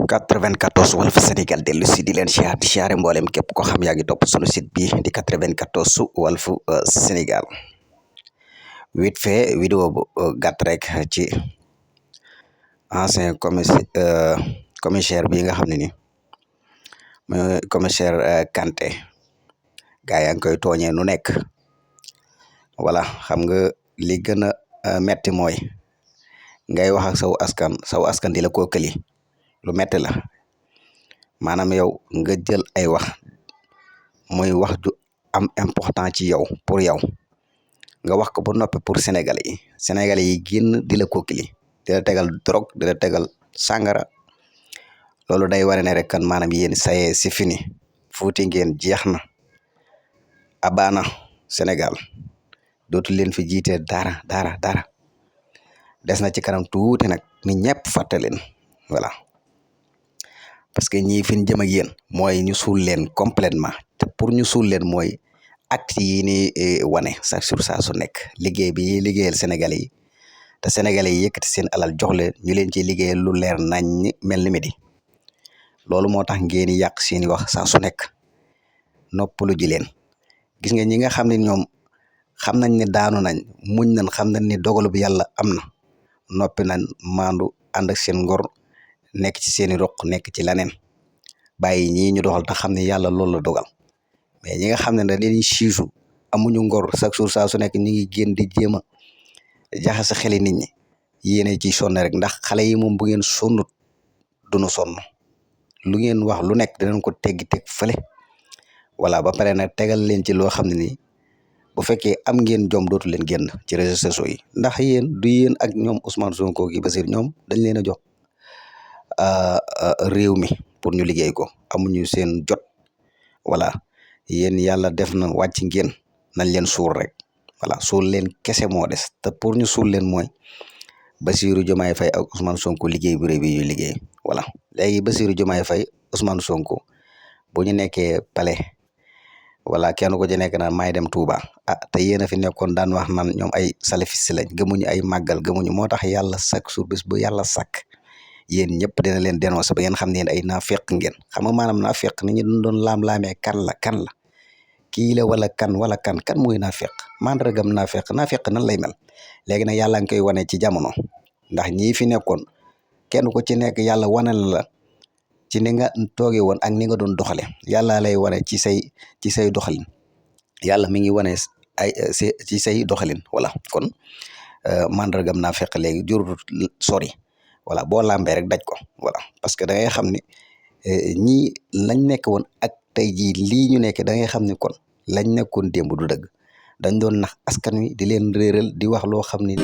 94 Walf Sénégal dellu si di leen di siyaare mboolem képp ko xam yaa ngi topp sunu site bi di 94 Walf Sénégal vite fait vidéo bu gàtt rek ci ancien commissaire bi nga xam ne ni mooy commissaire Kanté gaa yaa ngi koy tooñee nu nekk voilà xam nga li gën a metti mooy ngay wax ak saw askan di la ko këli lu metti la maanaam yow nga jël ay wax muy wax ju am important ci yow pour yow nga wax ko ba noppi pour sénégalais yi génn di la kookili di la tegal drogue di la tegal sàngara loolu day ware ne rek kan maanaam yéen saye si fini fuuti ngeen jeex na abaana Sénégal dootu leen fi jiite dara des na ci kanam tuuti nag ni ñëpp fàtte leen voilà parce que ñii fi ñu jëm ak yéen mooy ñu suul leen complètement te pour ñu suul leen mooy acte yi ni wane chaque jour saa su nekk liggéey bi liggéeyal Sénégalais yi te Sénégalais yi yëkkati seen alal jox leen ñu leen ci liggéeyal lu leer nañ mel ni midi loolu moo tax ngeen yàq seeni wax saa su nekk noppalu ji leen gis nga ñi nga xam ne ñoom xam nañ ne daanu nañ muñ nañ xam nañ ne dogalu bi yàlla am na noppi nañ maandu ànd ak seen ngor nekk ci seeni roq nekk ci leneen bàyyi ñii ñu doxal te xam ne yàlla loolu la dogal mais ñi nga xam ne dañuy siisu amuñu ngor chaque jour saa su nekk ñu ngi génn di jéem a jaxase xeli nit ñi yéene ci sonn rek ndax xale yi moom bu ngeen sonnut duñu sonn lu ngeen wax lu nekk dinañ ko teggi teg fële voilà ba pare nag tegal leen ci loo xam ne nii bu fekkee am ngeen jom dootu leen génn ci réseaux sociaux yi ndax yéen du yéen ak ñoom Ousmane Sonko gi Basir ñoom dañ leen a jox réew mi pour ñu liggéey ko amuñu seen jot voilà yéen yàlla def na wàcc ngeen nañ leen suul rek voilà suul leen kese moo des te pour ñu suul leen mooy Bassirou Diomaye Faye ak Ousmane Sonko liggéey bu rëy bi ñu liggéey voilà léegi Bassirou Diomaye Faye Ousmane Sonko bu ñu nekkee palais voilà kenn ko ci nekk naan maay dem Touba te yéen a fi nekkoon daan wax naan ñoom ay salafiste lañ gëmuñu ay màggal gëmuñu moo tax yàlla chaque jour bés bu yàlla sàkk yéen ñëpp dina leen dénoncer ba ngeen xam ne ay naafeq ngeen xam nga maanaam naafeq ni ñu doon laam-laamee kan la kii la wala kan mooy naafeq mandargam naafeq nan lay mel léegi nag yàlla ngi koy wane ci jamono ndax ñii fi nekkoon kenn ku ci nekk yàlla wane la ci ni nga toogee woon ak ni nga doon doxale yàlla lay wane ci say doxalin yàlla mi ngi wane ci say doxalin voilà kon mandargam naafeq léegi jurut sori voilà boo lambee rek daj ko voilà parce que da ngay xam ni ñii lañ nekk woon ak tey jii lii ñu nekk da ngay xam ni kon lañ nekkoon démb du dëgg dañ doon nax askan wi di leen réeral di wax loo xam ni